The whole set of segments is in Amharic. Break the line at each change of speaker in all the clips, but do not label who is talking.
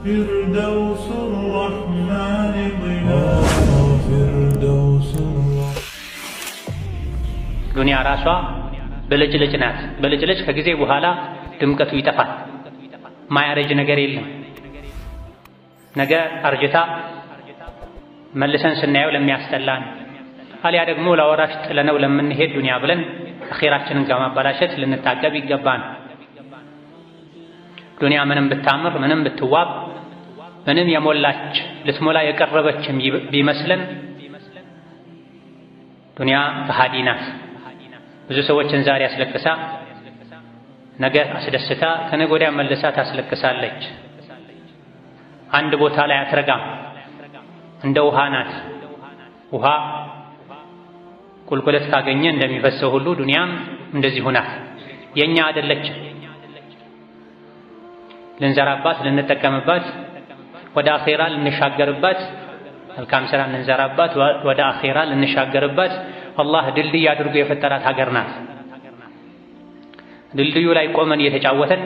فردوس الرحمن ظلال فردوس
ዱንያ ራሷ ብልጭልጭ ናት። ብልጭልጭ ከጊዜ በኋላ ድምቀቱ ይጠፋል። ማያረጅ ነገር የለም። ነገ አርጅታ መልሰን ስናየው ለሚያስጠላን አሊያ ደግሞ ለወራሽ ጥለነው ለምንሄድ ዱንያ ብለን አኼራችንን ከማበላሸት ልንታቀብ ይገባን። ዱንያ ምንም ብታምር፣ ምንም ብትዋብ፣ ምንም የሞላች ልትሞላ የቀረበችም ቢመስለን ዱንያ ከሃዲ ናት። ብዙ ሰዎችን ዛሬ አስለቅሳ ነገ አስደስታ ከነገ ወዲያ መልሳ ታስለቅሳለች። አንድ ቦታ ላይ አትረጋም። እንደ ውሃ ናት። ውሃ ቁልቁለት ካገኘ እንደሚፈሰው ሁሉ ዱንያም እንደዚሁ ናት። የኛ አይደለችም። ልንዘራባት፣ ልንጠቀምባት፣ ወደ አኼራ ልንሻገርባት፣ መልካም ስራ ልንዘራባት፣ ወደ አኼራ ልንሻገርባት አላህ ድልድይ አድርጎ የፈጠራት ሀገር ናት። ድልድዩ ላይ ቆመን እየተጫወተን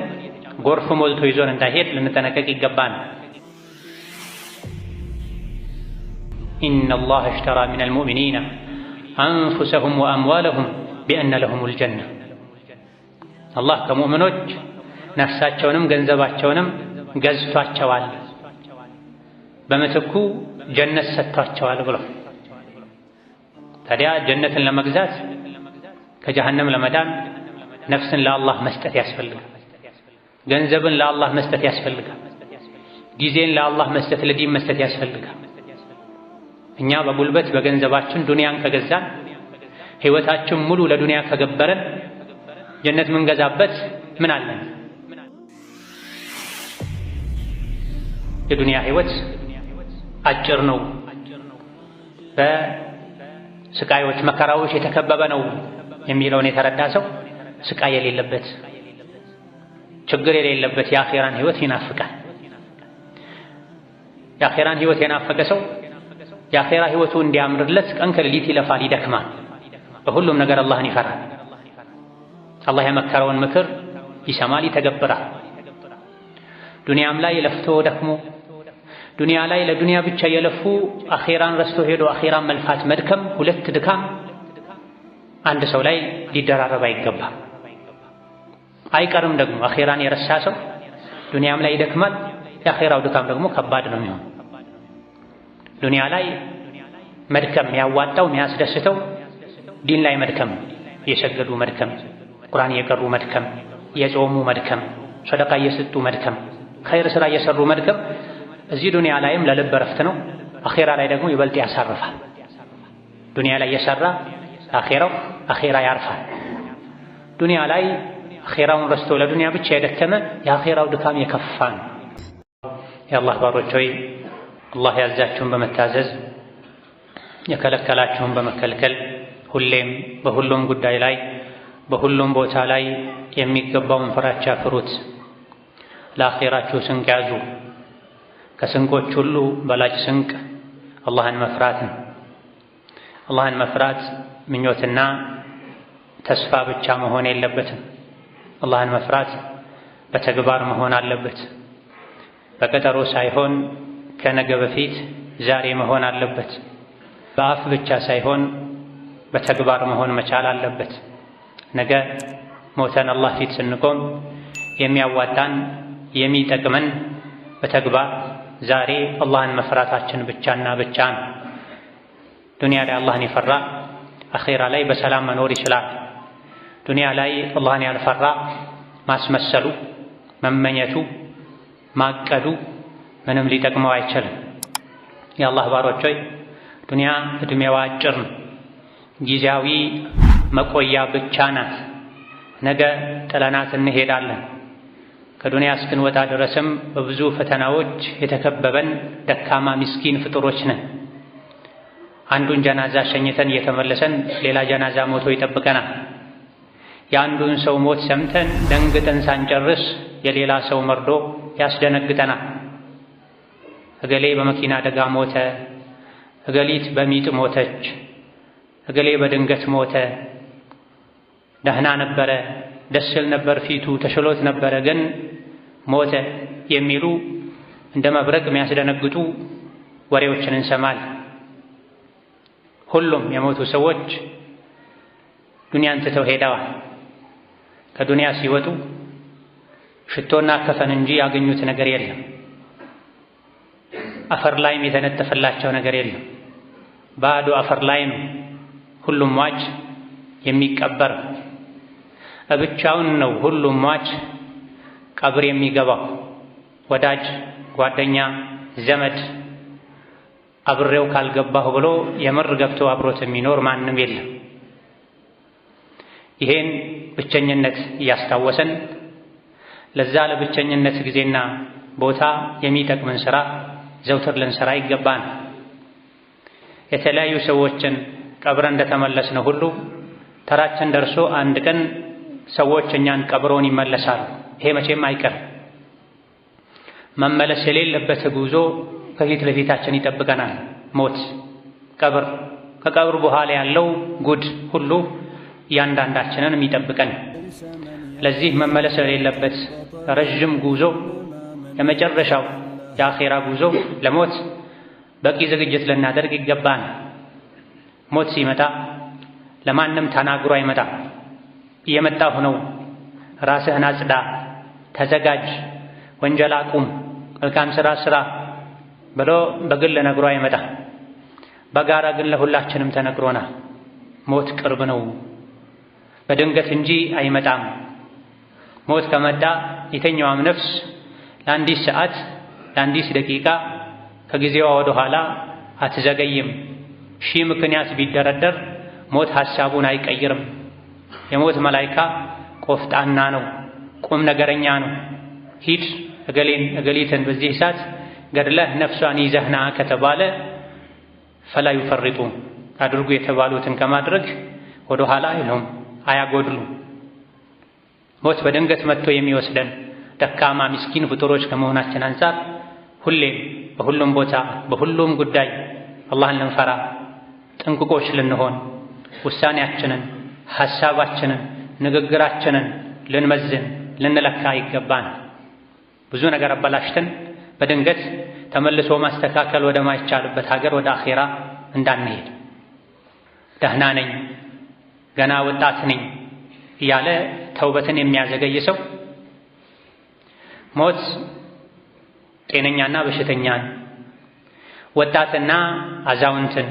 ጎርፍ ሞልቶ ይዞን እንዳይሄድ ልንጠነቀቅ ይገባን። إن الله اشترى من المؤمنين أنفسهم وأموالهم بأن لهم الجنة። አላህ ከሙእምኖች ነፍሳቸውንም ገንዘባቸውንም ገዝቷቸዋል፣ በምትኩ ጀነት ሰጥቷቸዋል ብሎ። ታዲያ ጀነትን ለመግዛት ከጀሀነም ለመዳን ነፍስን ለአላህ መስጠት ያስፈልጋል። ገንዘብን ለአላህ መስጠት ያስፈልጋል። ጊዜን ለአላህ መስጠት፣ ለዲን መስጠት ያስፈልጋል። እኛ በጉልበት በገንዘባችን ዱንያን ከገዛን፣ ህይወታችን ሙሉ ለዱንያ ከገበረን ጀነት ምንገዛበት ምን አለን? የዱንያ ህይወት አጭር ነው፣ በስቃዮች መከራዎች የተከበበ ነው የሚለውን የተረዳ ሰው ስቃይ የሌለበት ችግር የሌለበት የአኼራን ህይወት ይናፍቃል። የአኼራን ህይወት የናፈቀ ሰው የአኼራ ህይወቱ እንዲያምርለት ቀን ከሌሊት ይለፋል፣ ይደክማል። በሁሉም ነገር አላህን ይፈራል። አላህ የመከረውን ምክር ይሰማል፣ ይተገብራል። ዱንያም ላይ ለፍቶ ደክሞ ዱንያ ላይ ለዱንያ ብቻ የለፉ አኼራን ረስቶ ሄዶ አኼራን መልፋት መድከም፣ ሁለት ድካም አንድ ሰው ላይ ሊደራረብ አይገባም። አይቀርም ደግሞ አኼራን የረሳ ሰው ዱንያም ላይ ይደክማል። የአኼራው ድካም ደግሞ ከባድ ነው የሚሆን። ዱንያ ላይ መድከም ያዋጣው የሚያስደስተው ዲን ላይ መድከም፣ እየሰገዱ መድከም፣ ቁርአን እየቀሩ መድከም፣ እየጾሙ መድከም፣ ሰደቃ እየሰጡ መድከም፣ ኸይር ስራ እየሰሩ መድከም እዚህ ዱንያ ላይም ለልብ እረፍት ነው። አኼራ ላይ ደግሞ ይበልጥ ያሳርፋል። ዱንያ ላይ የሰራ አኼራው አኼራ ያርፋል። ዱንያ ላይ አኼራውን ረስቶ ለዱንያ ብቻ የደከመ የአኼራው ድካም የከፋ ነው። የአላህ ባሮች ሆይ፣ አላህ ያዛችሁን በመታዘዝ የከለከላችሁን በመከልከል ሁሌም በሁሉም ጉዳይ ላይ በሁሉም ቦታ ላይ የሚገባውን ፍራቻ ፍሩት። ለአኼራችሁ ስንቅ ያዙ። ከስንቆች ሁሉ በላጭ ስንቅ አላህን መፍራት ነው። አላህን መፍራት ምኞትና ተስፋ ብቻ መሆን የለበትም። አላህን መፍራት በተግባር መሆን አለበት። በቀጠሮ ሳይሆን ከነገ በፊት ዛሬ መሆን አለበት። በአፍ ብቻ ሳይሆን በተግባር መሆን መቻል አለበት። ነገ ሞተን አላህ ፊት ስንቆም የሚያዋጣን የሚጠቅመን በተግባር ዛሬ አላህን መፍራታችን ብቻና ብቻ ነው። ዱንያ ላይ አላህን የፈራ አኼራ ላይ በሰላም መኖር ይችላል። ዱንያ ላይ አላህን ያልፈራ ማስመሰሉ፣ መመኘቱ፣ ማቀዱ ምንም ሊጠቅመው አይችልም። የአላህ ባሮች ሆይ፣ ዱንያ ዕድሜዋ አጭር ነው። ጊዜያዊ መቆያ ብቻ ናት። ነገ ጥለናት እንሄዳለን። ከዱንያ እስክንወጣ ድረስም በብዙ ፈተናዎች የተከበበን ደካማ ምስኪን ፍጡሮች ነን። አንዱን ጀናዛ ሸኝተን እየተመለሰን ሌላ ጀናዛ ሞቶ ይጠብቀናል። የአንዱን ሰው ሞት ሰምተን ደንግጠን ሳንጨርስ የሌላ ሰው መርዶ ያስደነግጠናል። እገሌ በመኪና አደጋ ሞተ፣ እገሊት በሚጥ ሞተች፣ እገሌ በድንገት ሞተ፣ ደህና ነበረ፣ ደስ ይል ነበር ፊቱ፣ ተሽሎት ነበረ፣ ግን ሞተ የሚሉ እንደ መብረቅ የሚያስደነግጡ ወሬዎችን እንሰማለን። ሁሉም የሞቱ ሰዎች ዱንያን ትተው ሄደዋል። ከዱንያ ሲወጡ ሽቶና ከፈን እንጂ ያገኙት ነገር የለም። አፈር ላይም የተነጠፈላቸው ነገር የለም። ባዶ አፈር ላይ ነው ሁሉም ሟች የሚቀበር። ብቻውን ነው ሁሉም ሟች ቀብር የሚገባው። ወዳጅ፣ ጓደኛ፣ ዘመድ አብሬው ካልገባሁ ብሎ የምር ገብቶ አብሮት የሚኖር ማንም የለም። ይሄን ብቸኝነት እያስታወሰን ለዛ ለብቸኝነት ጊዜና ቦታ የሚጠቅምን ስራ ዘውትር ልንሰራ ይገባን። የተለያዩ ሰዎችን ቀብረን እንደተመለስነው ሁሉ ተራችን ደርሶ አንድ ቀን ሰዎች እኛን ቀብረውን ይመለሳሉ። ይሄ መቼም አይቀርም። መመለስ የሌለበት ጉዞ ከፊት ለፊታችን ይጠብቀናል። ሞት፣ ቀብር፣ ከቀብር በኋላ ያለው ጉድ ሁሉ እያንዳንዳችንን የሚጠብቀን። ለዚህ መመለስ የሌለበት ረዥም ጉዞ የመጨረሻው የአኼራ ጉዞ ለሞት በቂ ዝግጅት ልናደርግ ይገባን። ሞት ሲመጣ ለማንም ተናግሮ አይመጣም። እየመጣሁ ነው፣ ራስህን አጽዳ፣ ተዘጋጅ፣ ወንጀል አቁም፣ መልካም ስራ ስራ ብሎ በግል ነግሮ አይመጣም። በጋራ ግን ለሁላችንም ተነግሮናል። ሞት ቅርብ ነው፣ በድንገት እንጂ አይመጣም። ሞት ከመጣ የትኛዋም ነፍስ ለአንዲት ሰዓት ለአንዲት ደቂቃ ከጊዜዋ ወደ ኋላ አትዘገይም። ሺህ ምክንያት ቢደረደር ሞት ሐሳቡን አይቀይርም። የሞት መላይካ ቆፍጣና ነው፣ ቁም ነገረኛ ነው። ሂድ እገሌን እገሊትን በዚህ ሰዓት ገድለህ ነፍሷን ይዘህና ከተባለ ፈላ ዩፈሪጡ አድርጉ የተባሉትን ከማድረግ ወደ ኋላ አይሉም፣ አያጎድሉም። ሞት በድንገት መጥቶ የሚወስደን ደካማ ምስኪን ፍጡሮች ከመሆናችን አንፃር ሁሌም በሁሉም ቦታ በሁሉም ጉዳይ አላህን ልንፈራ ጥንቁቆች ልንሆን ውሳኔያችንን፣ ሐሳባችንን፣ ንግግራችንን ልንመዝን ልንለካ ይገባን። ብዙ ነገር አበላሽተን በድንገት ተመልሶ ማስተካከል ወደማይቻልበት ሀገር ወደ አኼራ እንዳንሄድ። ደህና ነኝ ገና ወጣት ነኝ እያለ ተውበትን የሚያዘገይ ሰው ሞት ጤነኛና በሽተኛን ወጣትና አዛውንትን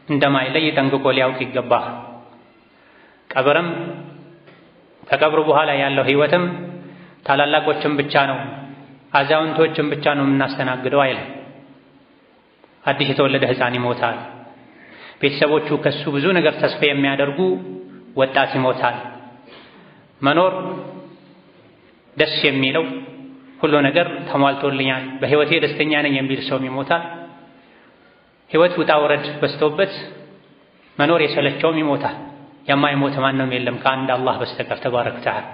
እንደማይለይ ጠንቅቆ ሊያውቅ ይገባል። ቀብርም ከቀብሩ በኋላ ያለው ህይወትም ታላላቆችን ብቻ ነው አዛውንቶችን ብቻ ነው የምናስተናግደው አይልም። አዲስ የተወለደ ሕፃን ይሞታል። ቤተሰቦቹ ከሱ ብዙ ነገር ተስፋ የሚያደርጉ ወጣት ይሞታል። መኖር ደስ የሚለው ሁሉ ነገር ተሟልቶልኛል፣ በህይወቴ ደስተኛ ነኝ የሚል ሰውም ይሞታል። ህይወት ውጣ ውረድ በዝቶበት መኖር የሰለቸውም ይሞታል። የማይሞት ማንም የለም ከአንድ አላህ በስተቀር ተባረከ ወተዓላ።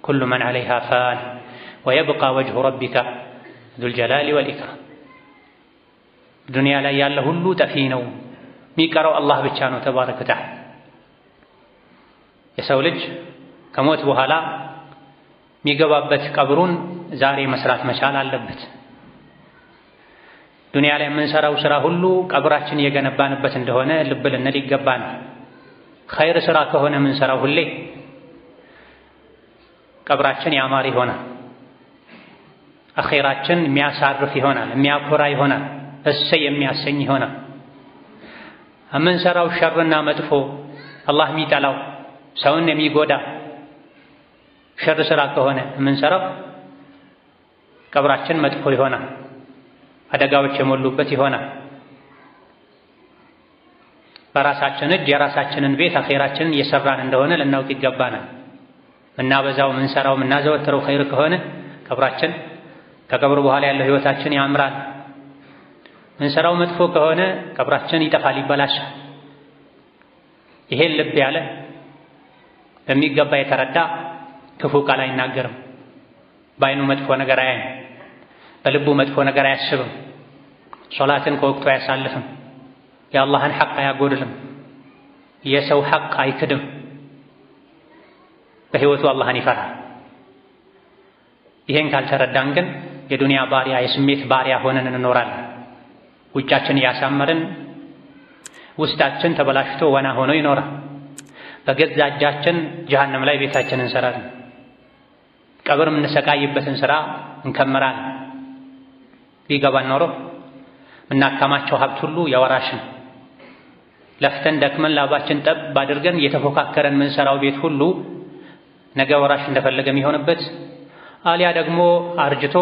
ኩሉ መን ዐለይሃ ፋን ወየብቃ ወጅሁ ረቢከ ዙል ጀላሊ ወልኢክራም። ዱንያ ላይ ያለ ሁሉ ጠፊ ነው፣ የሚቀረው አላህ ብቻ ነው ተባረከ ወተዓላ። የሰው ልጅ ከሞት በኋላ የሚገባበት ቀብሩን ዛሬ መስራት መቻል አለበት። ዱንያ ላይ የምንሰራው ስራ ሁሉ ቀብራችን እየገነባንበት እንደሆነ ልብ ልንል ይገባናል። ኸይር ስራ ከሆነ የምንሰራው ሁሌ ቀብራችን ያማረ ይሆናል። አኼራችን የሚያሳርፍ ይሆናል፣ የሚያኮራ ይሆናል፣ እሰይ የሚያሰኝ ይሆናል። የምንሰራው ሸርና መጥፎ አላህ የሚጠላው ሰውን የሚጎዳ ሸር ስራ ከሆነ የምንሰራው ቀብራችን መጥፎ ይሆናል፣ አደጋዎች የሞሉበት ይሆናል። በራሳችን እጅ የራሳችንን ቤት አኼራችንን እየሰራን እንደሆነ ልናውቅ ይገባናል። ምናበዛው ምንሰራው ምናዘወትረው ኸይር ከሆነ ቀብራችን ከቀብሩ በኋላ ያለው ህይወታችን ያምራል። ምንሰራው መጥፎ ከሆነ ቀብራችን ይጠፋል፣ ይበላሻል። ይሄን ልብ ያለ በሚገባ የተረዳ ክፉ ቃል አይናገርም። በአይኑ መጥፎ ነገር አያይም። በልቡ መጥፎ ነገር አያስብም። ሶላትን ከወቅቱ አያሳልፍም። የአላህን ሐቅ አያጎድልም። የሰው ሐቅ አይክድም። በህይወቱ አላህን ይፈራል። ይሄን ካልተረዳን ግን የዱንያ ባሪያ የስሜት ባሪያ ሆነን እንኖራለን። ውጫችን እያሳመርን ውስጣችን ተበላሽቶ ወና ሆኖ ይኖራል። በገዛ እጃችን ጀሀነም ላይ ቤታችንን እንሰራለን። ቀብር የምንሰቃይበትን ስራ እንከምራለን። ቢገባን ኖሮ የምናከማቸው ሀብት ሁሉ የወራሽን ለፍተን ደክመን ላባችን ጠብ አድርገን እየተፎካከረን የምንሰራው ቤት ሁሉ ነገ ወራሽ እንደፈለገ የሚሆንበት አሊያ ደግሞ አርጅቶ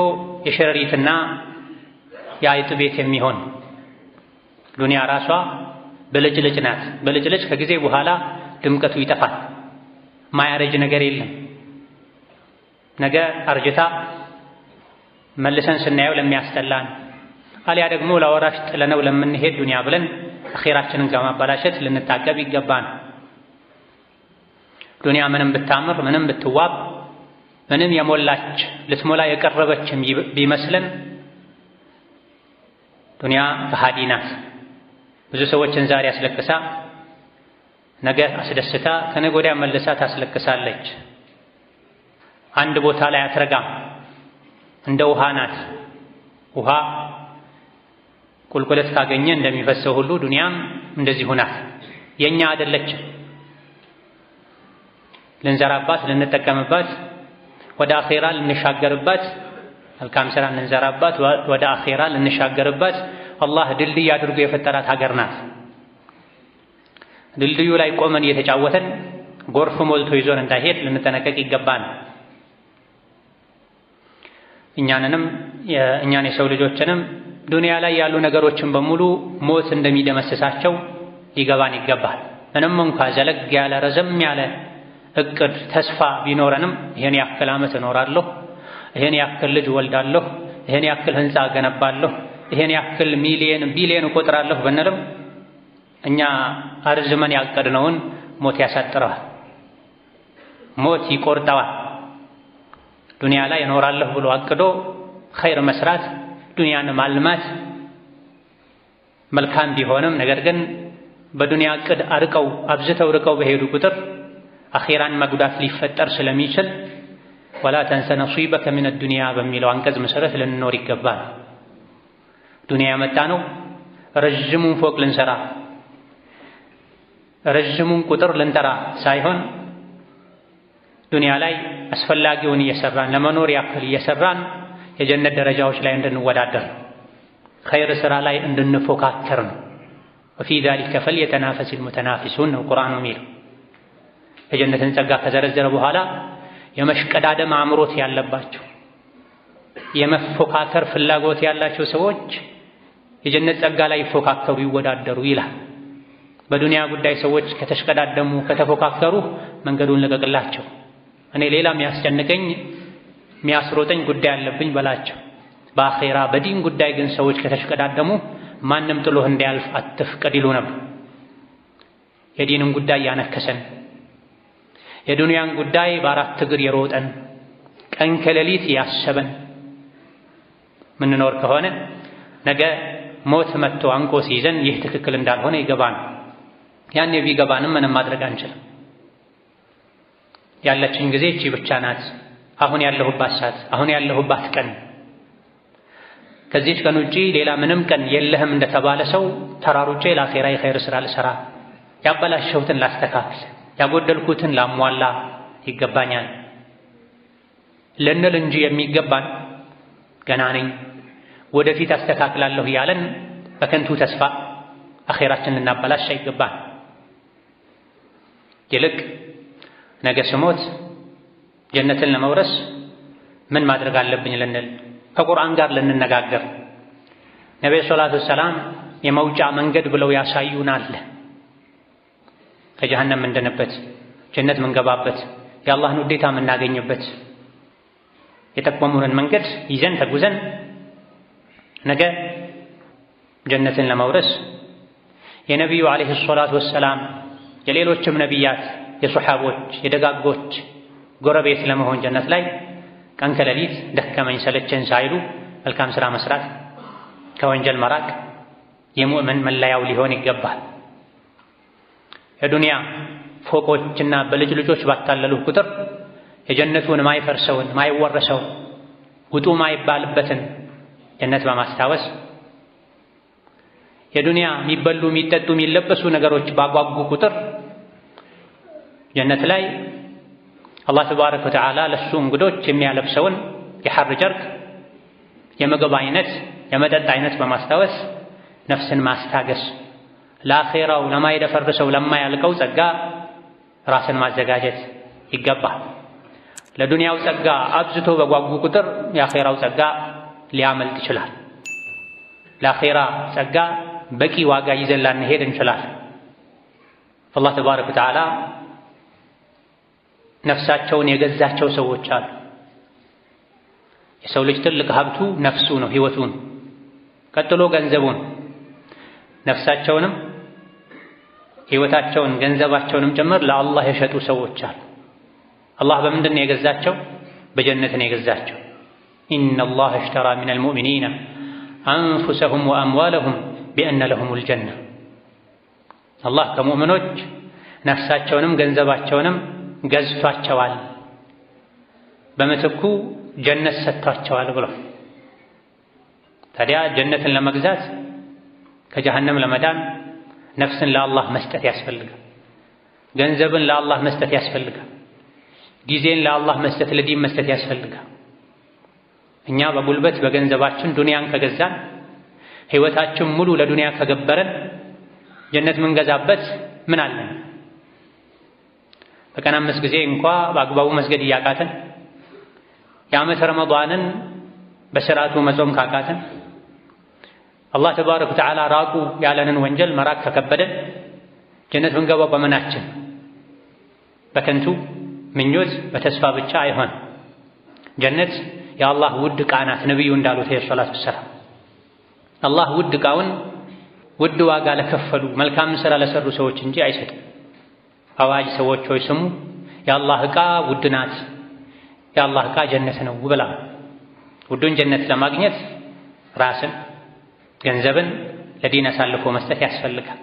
የሸረሪትና የአይጥ ቤት የሚሆን ዱንያ ራሷ ብልጭልጭ ናት። ብልጭልጭ ከጊዜ በኋላ ድምቀቱ ይጠፋል። ማያረጅ ነገር የለም። ነገ አርጅታ መልሰን ስናየው ለሚያስጠላን አሊያ ደግሞ ለወራሽ ጥለነው ለምንሄድ ዱንያ ብለን አኼራችንን ከማበላሸት ልንታቀብ ይገባን። ዱንያ ምንም ብታምር፣ ምንም ብትዋብ፣ ምንም የሞላች ልትሞላ የቀረበችም ቢመስለን ዱንያ ከሃዲ ናት። ብዙ ሰዎችን ዛሬ አስለቅሳ ነገ አስደስታ ከነገ ወዲያ መልሳ ታስለቅሳለች። አንድ ቦታ ላይ አትረጋም። እንደ ውሃ ናት። ውሃ ቁልቁለት ካገኘ እንደሚፈሰው ሁሉ ዱንያም እንደዚሁ ናት። የኛ አይደለችም። ልንዘራባት፣ ልንጠቀምባት፣ ወደ አኼራ ልንሻገርባት፣ መልካም ስራ ልንዘራባት፣ ወደ አኼራ ልንሻገርባት አላህ ድልድይ አድርጎ የፈጠራት ሀገር ናት። ድልድዩ ላይ ቆመን እየተጫወተን ጎርፍ ሞልቶ ይዞን እንዳይሄድ ልንጠነቀቅ ይገባል። እኛንንም እኛን የሰው ልጆችንም ዱንያ ላይ ያሉ ነገሮችን በሙሉ ሞት እንደሚደመስሳቸው ሊገባን ይገባል። ምንም እንኳ ዘለግ ያለ ረዘም ያለ እቅድ ተስፋ ቢኖረንም ይሄን ያክል ዓመት እኖራለሁ፣ ይሄን ያክል ልጅ ወልዳለሁ፣ ይሄን ያክል ህንፃ እገነባለሁ፣ ይሄን ያክል ሚሊየን ቢሊየን እቆጥራለሁ ብንልም እኛ አርዝመን ያቀድነውን ሞት ያሳጥረዋል፣ ሞት ይቆርጠዋል። ዱንያ ላይ እኖራለሁ ብሎ አቅዶ ኸይር መስራት ዱንያን ማልማት መልካም ቢሆንም ነገር ግን በዱንያ እቅድ አርቀው አብዝተው ርቀው በሄዱ ቁጥር አኼራን መጉዳት ሊፈጠር ስለሚችል ወላ ተንሰ ነሲበከ ሚነ ዱንያ በሚለው አንቀጽ መሰረት ልንኖር ይገባል። ዱንያ ያመጣ ነው ረዥሙን ፎቅ ልንሰራ ረዥሙን ቁጥር ልንጠራ ሳይሆን ዱንያ ላይ አስፈላጊውን እየሰራን ለመኖር ያክል እየሰራን የጀነት ደረጃዎች ላይ እንድንወዳደር ኸይር ስራ ላይ እንድንፎካከር ነው። ወፊ ዛሊከ ፈልየተናፈሲል ሙተናፊሱን ነው ቁርአኑ የሚለው። የጀነትን ጸጋ ከዘረዘረ በኋላ የመሽቀዳደም አምሮት ያለባቸው የመፎካከር ፍላጎት ያላቸው ሰዎች የጀነት ጸጋ ላይ ይፎካከሩ፣ ይወዳደሩ ይላል። በዱንያ ጉዳይ ሰዎች ከተሽቀዳደሙ ከተፎካከሩ መንገዱን ልቀቅላቸው። እኔ ሌላ የሚያስጨንቀኝ የሚያስሮጠኝ ጉዳይ አለብኝ በላቸው። በአኼራ በዲን ጉዳይ ግን ሰዎች ከተሽቀዳደሙ ማንም ጥሎህ እንዲያልፍ አትፍቀድ ይሉ ነበር። የዲንን ጉዳይ ያነከሰን የዱንያን ጉዳይ በአራት እግር የሮጠን ቀን ከሌሊት ያሰበን ምንኖር ከሆነ ነገ ሞት መጥቶ አንቆ ሲይዘን ይህ ትክክል እንዳልሆነ ይገባን። ያኔ ቢገባንም ምንም ማድረግ አንችልም። ያለችን ጊዜ እቺ ብቻ ናት። አሁን ያለሁባት ሰዓት፣ አሁን ያለሁባት ቀን፣ ከዚህች ቀን ውጪ ሌላ ምንም ቀን የለህም እንደተባለ ሰው ተራሩጬ ለአኼራ የኸይር ስራ ልሰራ፣ ያበላሸሁትን ላስተካክል፣ ያጎደልኩትን ላሟላ ይገባኛል ልንል እንጂ የሚገባን ገና ነኝ ወደፊት አስተካክላለሁ ያለን በከንቱ ተስፋ አኼራችንን ልናበላሽ አይገባን። ይልቅ ነገ ስሞት ጀነትን ለመውረስ ምን ማድረግ አለብኝ ልንል ከቁርአን ጋር ልንነጋገር ነብዩ ሰለላሁ ዐለይሂ ወሰለም የመውጫ መንገድ ብለው ያሳዩናል። ከጀሃነም ምንድንበት፣ ጀነት ምንገባበት፣ የአላህን ውዴታ የምናገኝበት የጠቆሙንን መንገድ ይዘን ተጉዘን ነገ ጀነትን ለመውረስ የነቢዩ ዐለይሂ ሰላቱ ወሰላም የሌሎችም ነቢያት የሶሐቦች የደጋጎች ጎረቤት ለመሆን ጀነት ላይ ቀን ከሌሊት ደከመኝ ሰለቸን ሳይሉ መልካም ሥራ መስራት ከወንጀል መራቅ የሙእምን መለያው ሊሆን ይገባል። የዱንያ ፎቆችና በልጅ ልጆች ባታለሉ ቁጥር የጀነቱን ማይፈርሰውን ማይወረሰውን ውጡ ማይባልበትን ጀነት በማስታወስ የዱንያ የሚበሉ የሚጠጡ የሚለበሱ ነገሮች ባጓጉ ቁጥር ጀነት ላይ አላህ ተባረከ ወተዓላ ለሱ እንግዶች የሚያለብሰውን የሐር ጨርቅ የምግብ አይነት የመጠጥ አይነት በማስታወስ ነፍስን ማስታገስ ለአኼራው ለማይደፈርሰው ለማያልቀው ጸጋ ራስን ማዘጋጀት ይገባል። ለዱንያው ጸጋ አብዝቶ በጓጉ ቁጥር የአኼራው ጸጋ ሊያመልጥ ይችላል። ለአኼራ ጸጋ በቂ ዋጋ ይዘን ላንሄድ እንችላለን። አላህ ተባረከ ወተዓላ ነፍሳቸውን የገዛቸው ሰዎች አሉ። የሰው ልጅ ትልቅ ሀብቱ ነፍሱ ነው፣ ህይወቱ ነው። ቀጥሎ ገንዘቡ ነው። ነፍሳቸውንም ህይወታቸውን ገንዘባቸውንም ጭምር ለአላህ የሸጡ ሰዎች አሉ። አላህ በምንድን ነው የገዛቸው? በጀነት ነው የገዛቸው። ኢነላህ እሽተራ ሚነል ሙእሚኒነ አንፉሰሁም ወአምዋለሁም ቢአነ ለሁሙል ጀና። አላህ ከሙእሚኖች ነፍሳቸውንም ገንዘባቸውንም ገዝቷቸዋል፣ በምትኩ ጀነት ሰጥቷቸዋል ብሎ። ታዲያ ጀነትን ለመግዛት ከጀሀነም ለመዳን ነፍስን ለአላህ መስጠት ያስፈልጋል። ገንዘብን ለአላህ መስጠት ያስፈልጋል። ጊዜን ለአላህ መስጠት፣ ለዲን መስጠት ያስፈልጋል። እኛ በጉልበት በገንዘባችን ዱንያን ከገዛን ህይወታችን ሙሉ ለዱንያ ከገበረን ጀነት ምንገዛበት ምን አለን? በቀን 5 ጊዜ እንኳ በአግባቡ መስገድ እያቃተን የዓመት ረመዳንን በስርዓቱ መጾም ካቃተን አላህ ተባረከ ወተዓላ ራቁ ያለንን ወንጀል መራቅ ከከበደን ጀነት ምንገባው በምናችን? በከንቱ ምኞት በተስፋ ብቻ አይሆን። ጀነት የአላህ ውድ ዕቃ ናት። ነብዩ እንዳሉት ዐለይሂ ሰላቱ ወሰላም አላህ ውድ ዕቃውን ውድ ዋጋ ለከፈሉ መልካም ስራ ለሰሩ ሰዎች እንጂ አይሰጥም። አዋጅ ሰዎች ሆይ ስሙ፣ የአላህ ዕቃ ውድ ናት፣ የአላህ ዕቃ ጀነት ነው ብላ። ውዱን ጀነት ለማግኘት ራስን ገንዘብን ለዲን አሳልፎ መስጠት ያስፈልጋል።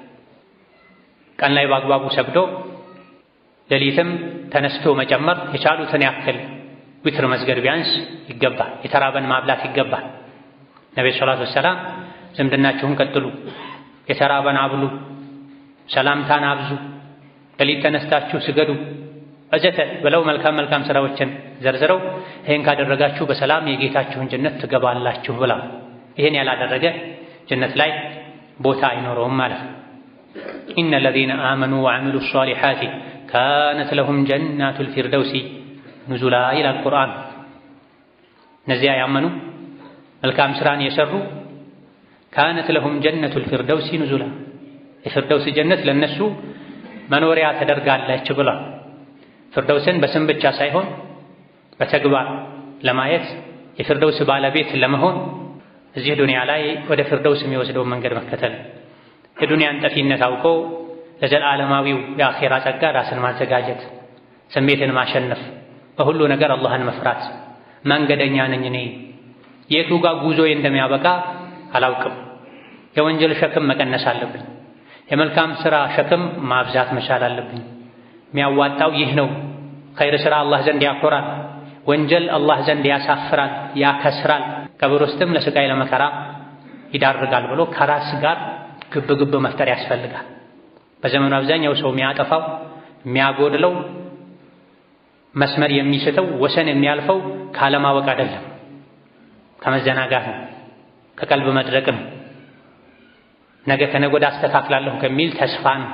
ቀን ላይ በአግባቡ ሰግዶ ሌሊትም ተነስቶ መጨመር የቻሉትን ያክል ዊትር መስገድ ቢያንስ ይገባል። የተራበን ማብላት ይገባል። ነብዩ ሰለላሁ ዐለይሂ ወሰለም ዝምድናችሁን ቀጥሉ፣ የተራበን አብሉ፣ ሰላምታን አብዙ፣ ሌሊት ተነስታችሁ ስገዱ ወዘተ ብለው መልካም መልካም ስራዎችን ዘርዝረው ይሄን ካደረጋችሁ በሰላም የጌታችሁን ጀነት ትገባላችሁ ብላ። ይሄን ያላደረገ ጀነት ላይ ቦታ አይኖረውም ማለት ነው። إن الذين آمنوا وعملوا الصالحات كانت لهم جنات الفردوس نزلا ይላል ቁርአን። እነዚያ ያመኑ መልካም ስራን የሰሩ كانت لهم جنة الفردوس نزلا የፊርደውስ ጀነት ለነሱ መኖሪያ ተደርጋለች ብሏል። ፊርደውስን በስም ብቻ ሳይሆን በተግባር ለማየት የፊርደውስ ባለቤት ለመሆን እዚህ ዱንያ ላይ ወደ ፊርደውስ የሚወስደውን መንገድ መከተል፣ የዱንያን ጠፊነት አውቆ ለዘላለማዊው የአኼራ ጸጋ ራስን ማዘጋጀት፣ ስሜትን ማሸነፍ፣ በሁሉ ነገር አላህን መፍራት። መንገደኛ ነኝ እኔ፣ የቱ ጋር ጉዞዬ እንደሚያበቃ አላውቅም። የወንጀል ሸክም መቀነስ አለብኝ። የመልካም ስራ ሸክም ማብዛት መቻል አለብኝ። የሚያዋጣው ይህ ነው። ኸይር ስራ አላህ ዘንድ ያኮራል፣ ወንጀል አላህ ዘንድ ያሳፍራል፣ ያከስራል፣ ቀብር ውስጥም ለስቃይ ለመከራ ይዳርጋል ብሎ ከራስ ጋር ግብ ግብ መፍጠር ያስፈልጋል። በዘመኑ አብዛኛው ሰው የሚያጠፋው የሚያጎድለው መስመር የሚስተው ወሰን የሚያልፈው ካለማወቅ አይደለም፣ ከመዘናጋት ነው፣ ከቀልብ መድረቅ ነው፣ ነገ ከነገ ወዲያ አስተካክላለሁ ከሚል ተስፋ ነው፣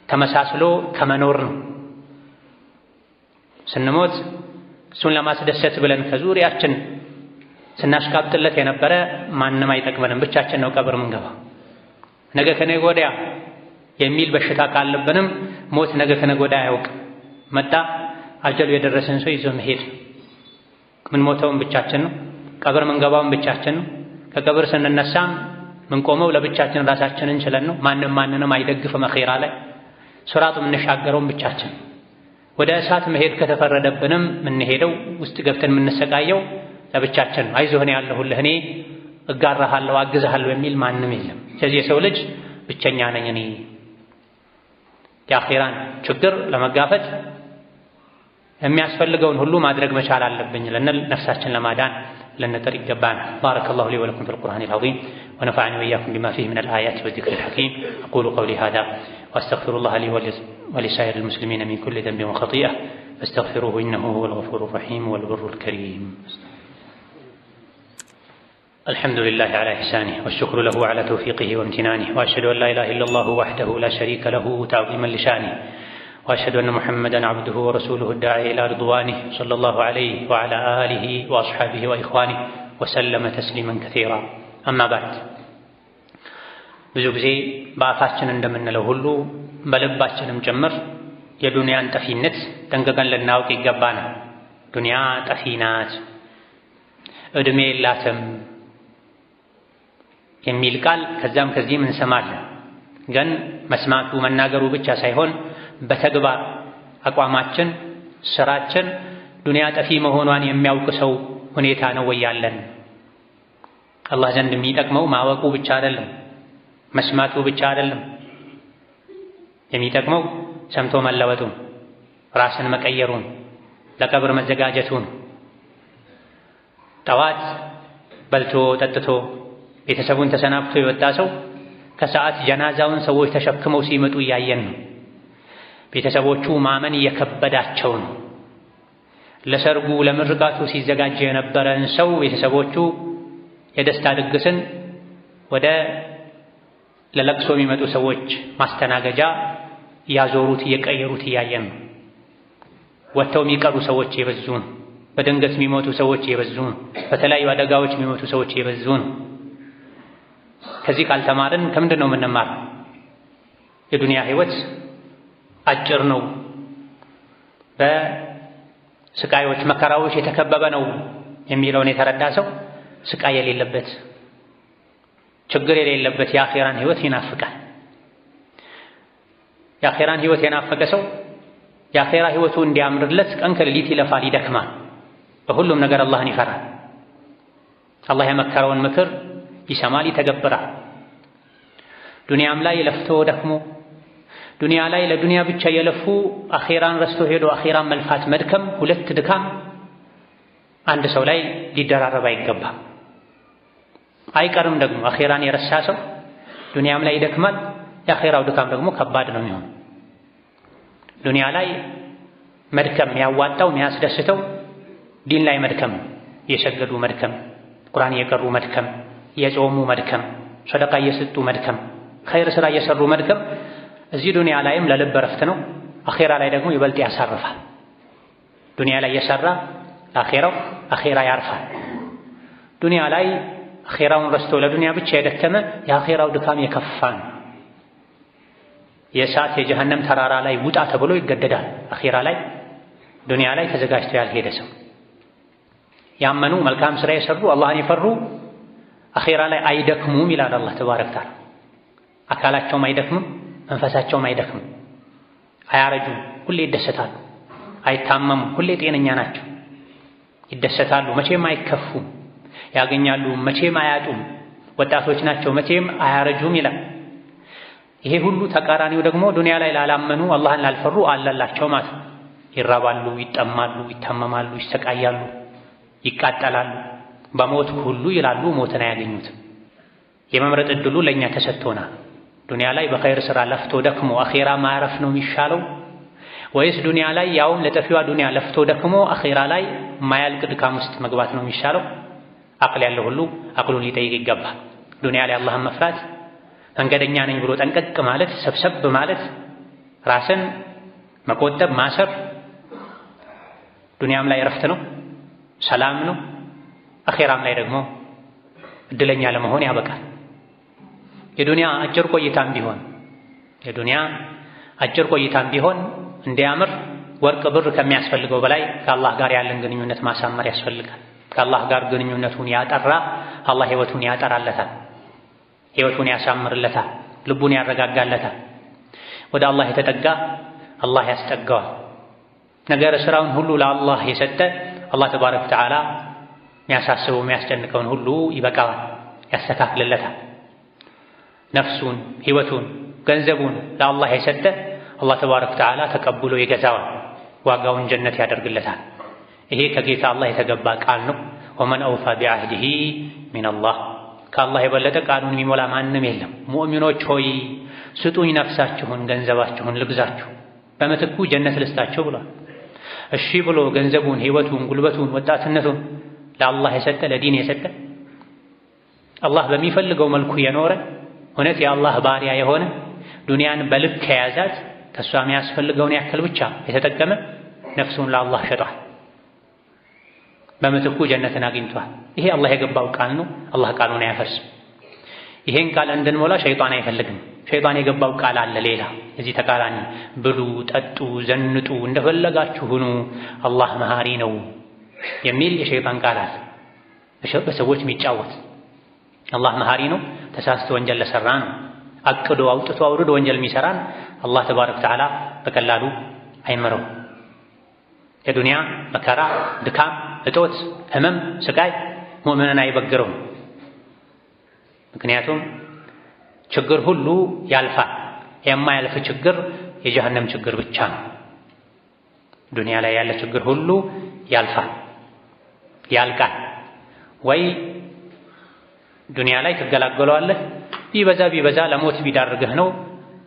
ተመሳስሎ ከመኖር ነው። ስንሞት እሱን ለማስደሰት ብለን ከዙሪያችን ስናሽቃብጥለት የነበረ ማንም አይጠቅመንም፣ ብቻችን ነው ቀብር ምንገባ። ነገ ከነገ ወዲያ የሚል በሽታ ካለብንም ሞት ነገ ከነገ ወዲያ አያውቅም። መጣ አጀሉ የደረሰን ሰው ይዞ መሄድ። ምንሞተውም ብቻችን ነው፣ ቀብር ምንገባውም ብቻችን ነው። ከቀብር ስንነሳም ምንቆመው ለብቻችን ራሳችንን ችለን ነው። ማንም ማንንም አይደግፍም። አኼራ ላይ ሱራጡ የምንሻገረውም ብቻችን። ወደ እሳት መሄድ ከተፈረደብንም የምንሄደው ውስጥ ገብተን የምንሰቃየው ለብቻችን ነው። አይዞህ እኔ ያለሁልህ፣ እኔ እጋራሃለሁ፣ አግዝሃለሁ የሚል ማንም የለም። ስለዚህ የሰው ልጅ ብቸኛ ነኝ እኔ። የአኼራን ችግር ለመጋፈጥ የሚያስፈልገውን ሁሉ ማድረግ መቻል አለብኝ ልንል ነፍሳችን ለማዳን ልንጥር ይገባናል። بارك الله لي ولكم في القرآن العظيم ونفعني وإياكم بما فيه من الآيات والذكر الحكيم أقول قولي هذا وأستغفر الله لي ولسائر المسلمين من كل ذنب وخطيئة فاستغفروه إنه هو الغفور الرحيم والبر الكريم። الحمد لله على إحسانه والشكر له على توفيقه وامتنانه وأشهد أن لا إله إلا الله وحده لا شريك له تعظيما لشانه وأشهد أن محمدا عبده ورسوله الداعي إلى رضوانه صلى الله عليه وعلى آله وأصحابه وإخوانه وسلم تسليما كثيرا። أما بعد። ብዙ ጊዜ በአፋችን እንደምንለው ሁሉ በልባችንም ጭምር የዱንያን ጠፊነት ጠንቅቀን ልናውቅ ይገባናል። ዱንያ ጠፊ ናት፣ ዕድሜ የላትም የሚል ቃል ከዛም ከዚህም እንሰማለን። ግን መስማቱ መናገሩ ብቻ ሳይሆን በተግባር አቋማችን፣ ስራችን ዱንያ ጠፊ መሆኗን የሚያውቅ ሰው ሁኔታ ነው ወይ ያለን? አላህ ዘንድ የሚጠቅመው ማወቁ ብቻ አይደለም፣ መስማቱ ብቻ አይደለም። የሚጠቅመው ሰምቶ መለወጡን፣ ራስን መቀየሩን፣ ለቀብር መዘጋጀቱን። ጠዋት በልቶ ጠጥቶ ቤተሰቡን ተሰናብቶ የወጣ ሰው ከሰዓት ጀናዛውን ሰዎች ተሸክመው ሲመጡ እያየን ነው። ቤተሰቦቹ ማመን እየከበዳቸው ነው። ለሰርጉ ለምርቃቱ ሲዘጋጅ የነበረን ሰው ቤተሰቦቹ የደስታ ድግስን ወደ ለለቅሶ የሚመጡ ሰዎች ማስተናገጃ እያዞሩት እየቀየሩት እያየን ነው። ወጥተው የሚቀሩ ሰዎች የበዙ ነው። በድንገት የሚሞቱ ሰዎች የበዙ ነው። በተለያዩ አደጋዎች የሚሞቱ ሰዎች የበዙ ነው። ከዚህ ካልተማርን ከምንድን ነው የምንማር? የዱንያ ህይወት አጭር ነው፣ በስቃዮች መከራዎች የተከበበ ነው የሚለውን የተረዳ ሰው ስቃይ የሌለበት ችግር የሌለበት የአኼራን ህይወት ይናፍቃል። የአኼራን ህይወት የናፈቀ ሰው የአኼራ ህይወቱ እንዲያምርለት ቀን ከሌሊት ይለፋል፣ ይደክማል። በሁሉም ነገር አላህን ይፈራል። አላህ የመከረውን ምክር ይሰማል፣ ይተገብራል። ዱንያም ላይ ለፍቶ ደክሞ ዱንያ ላይ ለዱንያ ብቻ የለፉ አኼራን ረስቶ ሄዶ አኼራን መልፋት መድከም፣ ሁለት ድካም አንድ ሰው ላይ ሊደራረብ አይገባም። አይቀርም ደግሞ አኼራን የረሳ ሰው ዱንያም ላይ ይደክማል። የአኼራው ድካም ደግሞ ከባድ ነው የሚሆን። ዱንያ ላይ መድከም የሚያዋጣው የሚያስደስተው ዲን ላይ መድከም፣ እየሰገዱ መድከም፣ ቁርአን እየቀሩ መድከም፣ እየጾሙ መድከም፣ ሰደቃ እየሰጡ መድከም፣ ኸይር ስራ እየሰሩ መድከም እዚህ ዱንያ ላይም ለልብ እረፍት ነው። አኼራ ላይ ደግሞ ይበልጥ ያሳርፋል። ዱንያ ላይ የሰራ ለአኼራው አኼራ ያርፋል። ዱንያ ላይ አኼራውን ረስቶ ለዱንያ ብቻ የደከመ የአኼራው ድካም የከፋ ነው። የእሳት የጀሀነም ተራራ ላይ ውጣ ተብሎ ይገደዳል። አኼራ ላይ ዱንያ ላይ ተዘጋጅቶ ያልሄደ ሰው ያመኑ መልካም ስራ የሰሩ አላህን የፈሩ አኼራ ላይ አይደክሙም ይላል አላህ ተባረከ ወተዓላ። አካላቸውም አይደክምም፣ መንፈሳቸውም አይደክምም። አያረጁም፣ ሁሌ ይደሰታሉ። አይታመሙም፣ ሁሌ ጤነኛ ናቸው። ይደሰታሉ፣ መቼም አይከፉም። ያገኛሉ፣ መቼም አያጡም። ወጣቶች ናቸው፣ መቼም አያረጁም ይላል። ይሄ ሁሉ ተቃራኒው ደግሞ ዱንያ ላይ ላላመኑ አላህን ላልፈሩ አለላቸው ማለት ነው። ይራባሉ፣ ይጠማሉ፣ ይታመማሉ፣ ይሰቃያሉ፣ ይቃጠላሉ። በሞት ሁሉ ይላሉ ሞትን አያገኙትም። የመምረጥ እድሉ ለእኛ ተሰጥቶናል። ዱንያ ላይ በኸይር ስራ ለፍቶ ደክሞ አኼራ ማረፍ ነው የሚሻለው ወይስ ዱንያ ላይ ያውም ለጠፊዋ ዱንያ ለፍቶ ደክሞ አኼራ ላይ ማያልቅ ድካም ውስጥ መግባት ነው የሚሻለው? አቅል ያለው ሁሉ አቅሉን ሊጠይቅ ይገባል። ዱንያ ላይ አላህን መፍራት፣ መንገደኛ ነኝ ብሎ ጠንቀቅ ማለት፣ ሰብሰብ ማለት፣ ራስን መቆጠብ፣ ማሰር ዱንያም ላይ እረፍት ነው፣ ሰላም ነው። አኼራም ላይ ደግሞ እድለኛ ለመሆን ያበቃል። የዱንያ አጭር ቆይታም ቢሆን የዱንያ አጭር ቆይታም ቢሆን እንዲያምር ወርቅ ብር ከሚያስፈልገው በላይ ከአላህ ጋር ያለን ግንኙነት ማሳመር ያስፈልጋል። ከአላህ ጋር ግንኙነቱን ያጠራ አላህ ህይወቱን ያጠራለታል፣ ህይወቱን ያሳምርለታል፣ ልቡን ያረጋጋለታል። ወደ አላህ የተጠጋ አላህ ያስጠጋዋል። ነገር ስራውን ሁሉ ለአላህ የሰጠ አላህ ተባረከ ወተዓላ የሚያሳስበው የሚያስጨንቀውን ሁሉ ይበቃዋል፣ ያስተካክልለታል። ነፍሱን፣ ህይወቱን፣ ገንዘቡን ለአላህ የሰጠ አላህ ተባረከ ወተዓላ ተቀብሎ ይገዛዋል። ዋጋውን ጀነት ያደርግለታል። ይሄ ከጌታ አላህ የተገባ ቃል ነው። ومن أوفى بعهده من الله ከአላህ የበለጠ ቃሉን የሚሞላ ማንም የለም። ሙእሚኖች ሆይ ስጡኝ ነፍሳችሁን፣ ገንዘባችሁን ልግዛችሁ፣ በምትኩ ጀነት ልስጣችሁ ብሏል። እሺ ብሎ ገንዘቡን፣ ህይወቱን፣ ጉልበቱን፣ ወጣትነቱን ለአላህ የሰጠ ለዲን የሰጠ አላህ በሚፈልገው መልኩ የኖረ እውነት የአላህ ባሪያ የሆነ ዱንያን በልክ የያዛት ከእሷ የሚያስፈልገውን ያክል ብቻ የተጠቀመ ነፍሱን ለአላህ ሸጧል። በምትኩ ጀነትን አግኝቷል። ይሄ አላህ የገባው ቃል ነው። አላህ ቃሉን አያፈርስም። ይሄን ቃል እንድንሞላ ሸይጣን አይፈልግም። ሸይጣን የገባው ቃል አለ ሌላ እዚህ ተቃራኒ፣ ብሉ፣ ጠጡ፣ ዘንጡ፣ እንደፈለጋችሁ ሁኑ፣ አላህ መሃሪ ነው የሚል የሸይጣን ቃል አለ። በሰዎች የሚጫወት አላህ መሃሪ ነው፣ ተሳስቶ ወንጀል ለሰራ ነው። አቅዶ አውጥቶ አውርዶ ወንጀል የሚሰራን አላህ ተባረከ ወተዓላ በቀላሉ አይምረው። የዱንያ መከራ፣ ድካም፣ እጦት፣ ህመም፣ ስቃይ ሙእምንን አይበግረውም። ምክንያቱም ችግር ሁሉ ያልፋል። የማያልፍ ችግር የጀሀነም ችግር ብቻ ነው። ዱንያ ላይ ያለ ችግር ሁሉ ያልፋል፣ ያልቃል። ወይ ዱንያ ላይ ትገላገለዋለህ፣ ቢበዛ ቢበዛ ለሞት ቢዳርግህ ነው።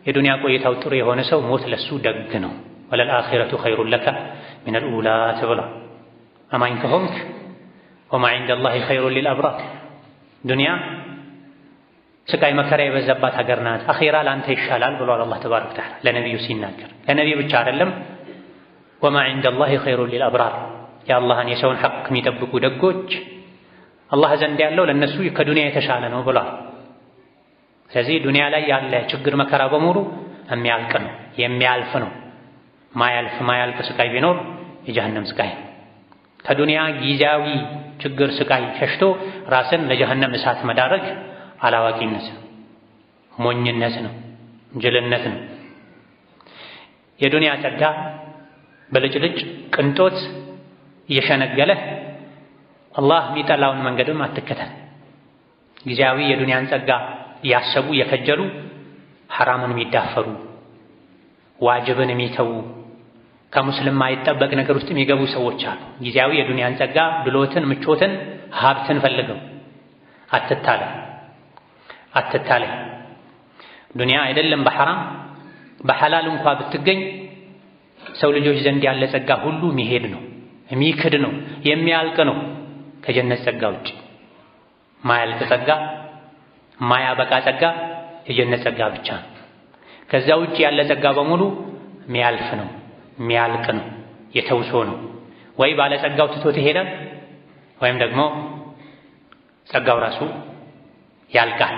የዱንያ ቆይታው ጥሩ የሆነ ሰው ሞት ለሱ ደግ ነው። وللآخرة خير لك من الأولى ተብሏል። አማኝ ከሆንክ وما عند الله خير للأبرار። ዱንያ ስቃይ መከራ የበዛባት ሀገር ናት፣ አኺራ ለአንተ ይሻላል ብሏል አላህ تبارك وتعالى ለነቢዩ ሲናገር። ለነቢዩ ብቻ አይደለም፣ وما عند الله خير للأبرار፣ የአላህን የሰውን ሐቅ የሚጠብቁ ደጎች አላህ ዘንድ ያለው ለእነሱ ከዱንያ የተሻለ ነው ብሏል። ስለዚህ ዱንያ ላይ ያለ ችግር መከራ በሙሉ የሚያልቅ ነው፣ የሚያልፍ ነው። ማያልፍ ማያልቅ ስቃይ ቢኖር የጀሀነም ስቃይ። ከዱንያ ጊዜያዊ ችግር ስቃይ ሸሽቶ ራስን ለጀሀነም እሳት መዳረግ አላዋቂነት ነው፣ ሞኝነት ነው፣ ጅልነት ነው። የዱንያ ጸጋ በልጭልጭ ቅንጦት እየሸነገለህ አላህ የሚጠላውን መንገድም አትከተል። ጊዜያዊ የዱንያን ጸጋ እያሰቡ እየከጀሉ ሐራምን የሚዳፈሩ ዋጅብን የሚተዉ ከሙስሊም ማይጠበቅ ነገር ውስጥ የሚገቡ ሰዎች አሉ። ጊዜያዊ የዱንያን ጸጋ ድሎትን፣ ምቾትን፣ ሀብትን ፈልገው አትታለል፣ አትታለል። ዱንያ አይደለም በሐራም በሐላል እንኳ ብትገኝ ሰው ልጆች ዘንድ ያለ ጸጋ ሁሉ የሚሄድ ነው፣ የሚክድ ነው፣ የሚያልቅ ነው። ከጀነት ጸጋ ውጭ ማያልቅ ጸጋ፣ ማያበቃ ጸጋ የጀነት ጸጋ ብቻ ነው። ከዛ ውጭ ያለ ጸጋ በሙሉ የሚያልፍ ነው፣ የሚያልቅ ነው፣ የተውሶ ነው። ወይ ባለጸጋው ትቶት ይሄዳል፣ ወይም ደግሞ ጸጋው ራሱ ያልቃል።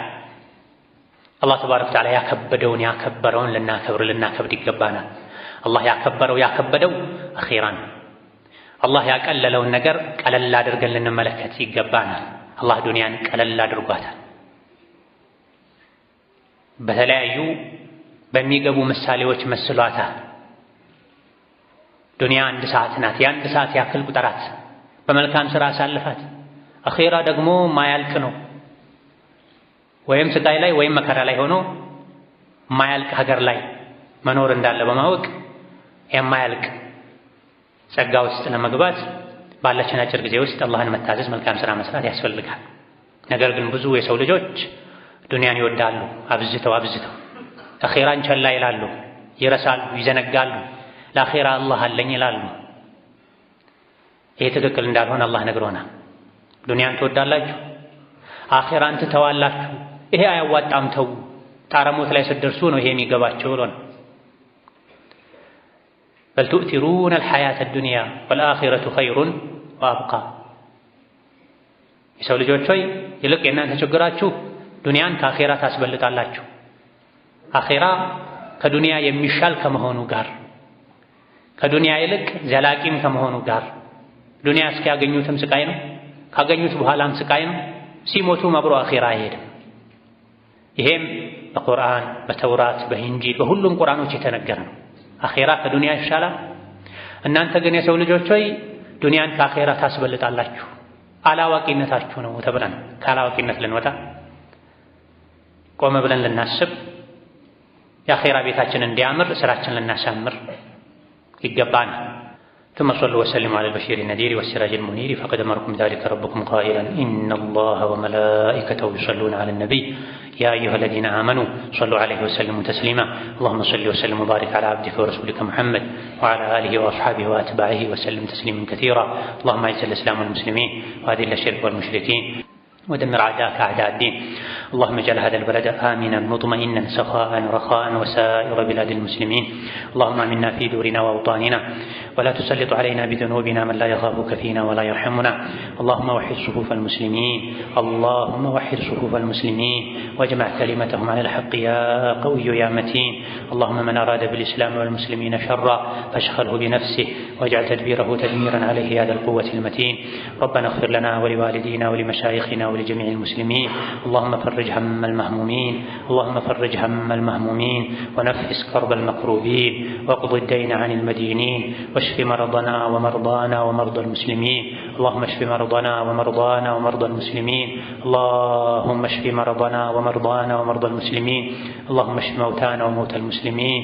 አላህ ተባረከ ወተዓላ ያከበደውን ያከበረውን ልናከብር ልናከብድ ይገባናል። አላህ ያከበረው ያከበደው አኺራን፣ አላህ ያቀለለውን ነገር ቀለል አድርገን ልንመለከት ይገባናል። አላህ ዱንያን ቀለል አድርጓታል። በተለያዩ በሚገቡ ምሳሌዎች መስሏታል። ዱንያ አንድ ሰዓት ናት። የአንድ ሰዓት ያክል ቁጠራት፣ በመልካም ስራ አሳልፋት። አኺራ ደግሞ ማያልቅ ነው። ወይም ስቃይ ላይ ወይም መከራ ላይ ሆኖ ማያልቅ ሀገር ላይ መኖር እንዳለ በማወቅ የማያልቅ ጸጋ ውስጥ ለመግባት ባለችን አጭር ጊዜ ውስጥ አላህን መታዘዝ፣ መልካም ስራ መስራት ያስፈልጋል። ነገር ግን ብዙ የሰው ልጆች ዱንያን ይወዳሉ አብዝተው አብዝተው፣ አኺራን ቸላ ይላሉ፣ ይረሳሉ፣ ይዘነጋሉ። ለአኺራ አላህ አለኝ ይላሉ። ይሄ ትክክል እንዳልሆነ አላህ ነግሮናል። ዱንያን ትወዳላችሁ፣ አኺራን ትተዋላችሁ፣ ይሄ አያዋጣም፣ ተው፣ ጣረሞት ላይ ስትደርሱ ነው ይሄ የሚገባቸው ብሎናል። በል ትኡቲሩነ አልሐያተ ዱንያ ወልአኺረቱ ኸይሩን ወአብቃ። የሰው ልጆች ሆይ ይልቅ የእናንተ ችግራችሁ ዱንያን ከአኼራ ታስበልጣላችሁ። አኼራ ከዱንያ የሚሻል ከመሆኑ ጋር ከዱንያ ይልቅ ዘላቂም ከመሆኑ ጋር ዱንያ እስኪያገኙትም ስቃይ ነው፣ ካገኙት በኋላም ስቃይ ነው። ሲሞቱም አብሮ አኼራ አይሄድም። ይሄም በቁርአን በተውራት በኢንጂል በሁሉም ቁርአኖች የተነገረ ነው። አኼራ ከዱንያ ይሻላል። እናንተ ግን የሰው ልጆች ሆይ ዱንያን ከአኼራ ታስበልጣላችሁ፣ አላዋቂነታችሁ ነው ተብለን ከአላዋቂነት ልንወጣ ቆመ ብለን ልናስብ የአኼራ ቤታችን እንዲያምር ስራችን ልናሳምር ይገባናል። ثم صلوا وسلموا على البشير النذير والسراج المنير فقد أمركم ذلك ربكم قائلا إن الله وملائكته يصلون على النبي يا أيها الذين آمنوا صلوا عليه وسلموا تسليما اللهم صل وسلم وبارك على عبدك ورسولك محمد وعلى آله وأصحابه وأتباعه وسلم تسليما كثيرا اللهم أعز الإسلام والمسلمين وأذل الشرك والمشركين ودمر أعداءك أعداء الدين اللهم اجعل هذا البلد آمنا مطمئنا سخاء رخاء وسائر بلاد المسلمين اللهم آمنا في دورنا وأوطاننا ولا تسلط علينا بذنوبنا من لا يخافك فينا ولا يرحمنا اللهم وحد صفوف المسلمين اللهم وحد صفوف المسلمين واجمع كلمتهم على الحق يا قوي يا متين اللهم من أراد بالإسلام والمسلمين شرا فاشغله بنفسه واجعل تدبيره تدميرا عليه يا ذا القوة المتين ربنا اغفر لنا ولوالدينا ولمشايخنا ولجميع المسلمين اللهم فرج هم المهمومين اللهم فرج هم المهمومين ونفس كرب المكروبين واقض الدين عن المدينين واشف مرضنا ومرضانا ومرضى المسلمين اللهم اشف مرضنا ومرضانا ومرضى المسلمين اللهم اشف مرضنا ومرضانا ومرضى المسلمين اللهم اشف موتانا وموتى المسلمين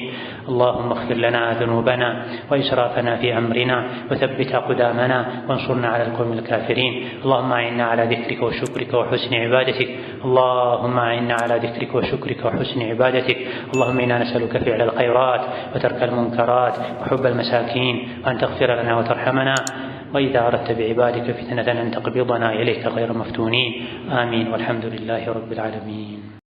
اللهم اغفر لنا ذنوبنا وإسرافنا في أمرنا وثبت أقدامنا وانصرنا على القوم الكافرين اللهم أعنا على ذكرك وشكرك وحسن عبادتك اللهم أعنا على ذكرك وشكرك وحسن عبادتك اللهم إنا نسألك فعل الخيرات وترك المنكرات وحب المساكين وأن تغفر لنا وترحمنا وإذا أردت بعبادك فتنة أن تقبضنا إليك غير مفتونين آمين والحمد لله رب العالمين.